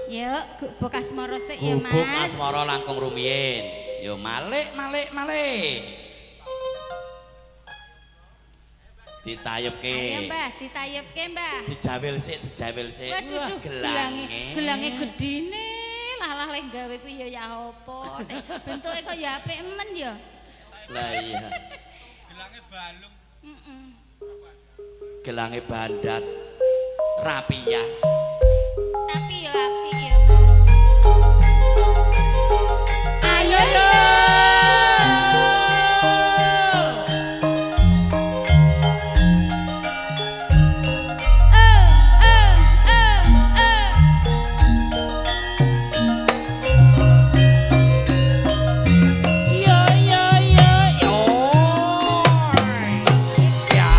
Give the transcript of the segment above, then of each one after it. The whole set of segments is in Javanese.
Yuk, gubuk asmara sik ya, Mas. Gubuk asmara langkung rumiyin. Yo malik malik malik. Ditayubke. Ayo, Mbah, ditayubke, Mbah. Dijawil sik, dijawil sik. Waduh, Wah, gelange, gelange gedine. Lah lah leh gawe kuwi ya ya apa. Nek bentuke kok ya apik emen ya. Lah iya. Gelange balung. Heeh. Gelange bandat. Rapia. Tapi ya apik ya, Mas. Ayo yo. Eh, eh, eh, eh. Yo yo yo yo. Ya.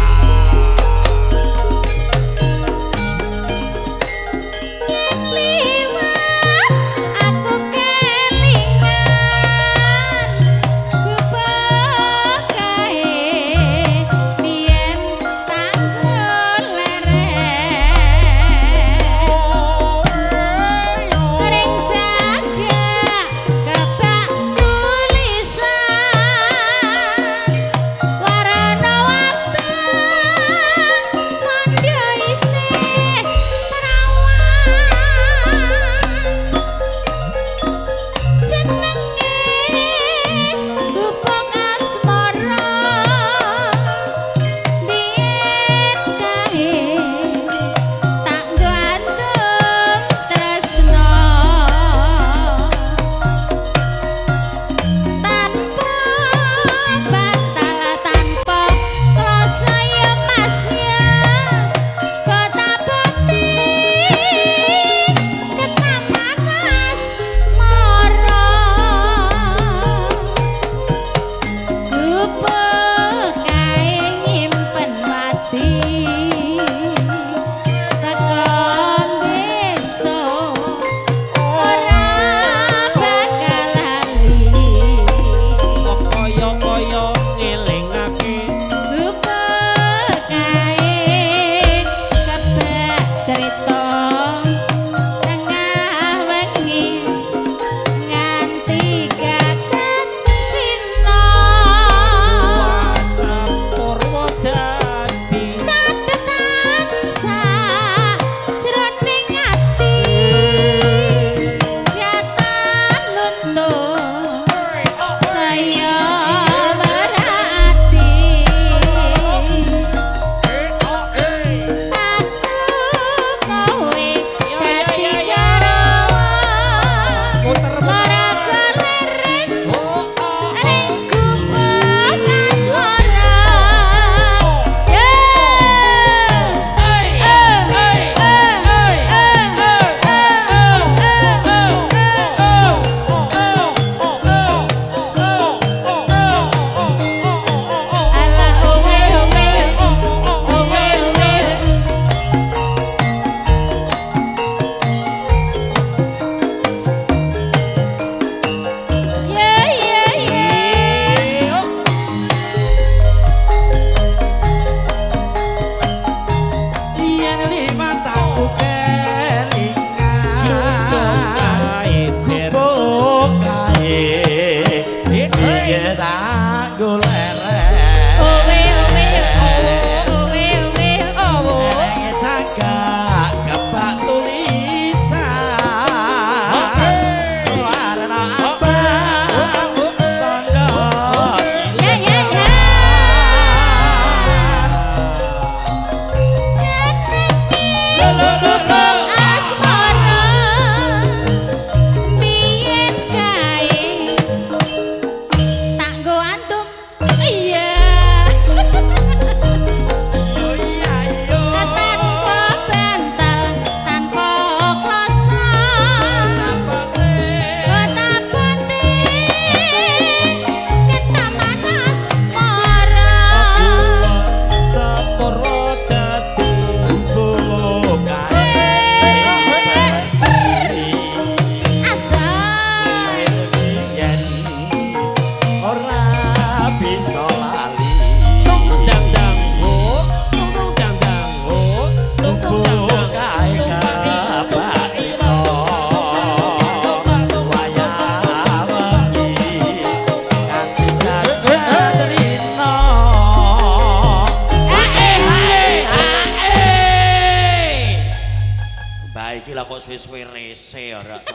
saiki lah kok suwe-suwe rese ora to.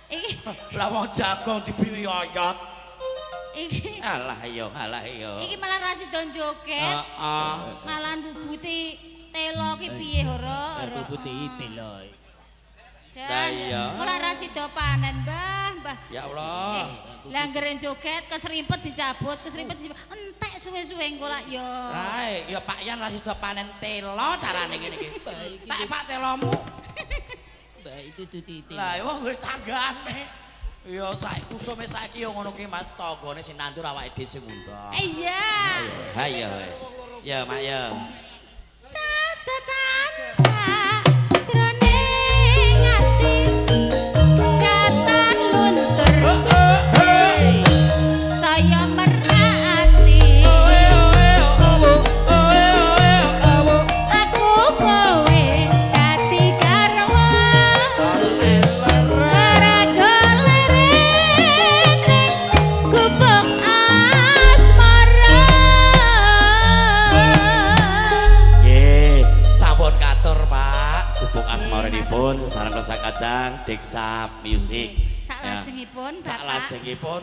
Iki Lah wong jagung dibiyuki oyot. iki Alah yo, alah yo. iki malah ra sida joget. Heeh. Malah mbubuti telo ki piye ora? Ora. Bubuti telo. Lah iya. Ora ra sida panen, Mbah, Mbah. Ya Allah. Lah anggere joget keserimpet dicabut, keserimpet dicabut. Entek suwe-suwe engko lak ya. Lah, ya Pak Yan ra sida panen telo carane ngene iki. Tak Pak telomu. Mbak itu tuti telo. Lah wong wis tanggane. Ya saiki usume saiki ya ngono ki Mas, tanggane sing nandur awake dhewe sing ngundang. Iya. Ayo. Ya, Mak ya. Catatan sajroning ati katan luntur saya merati aku kowe dadi garwa ora leren ning gubuk asmara. Nggih, sampun katur, Pak. Gubuk asmaranipun sesareng kacang Deksa Music. Saklajengipun Bapak. Saklajengipun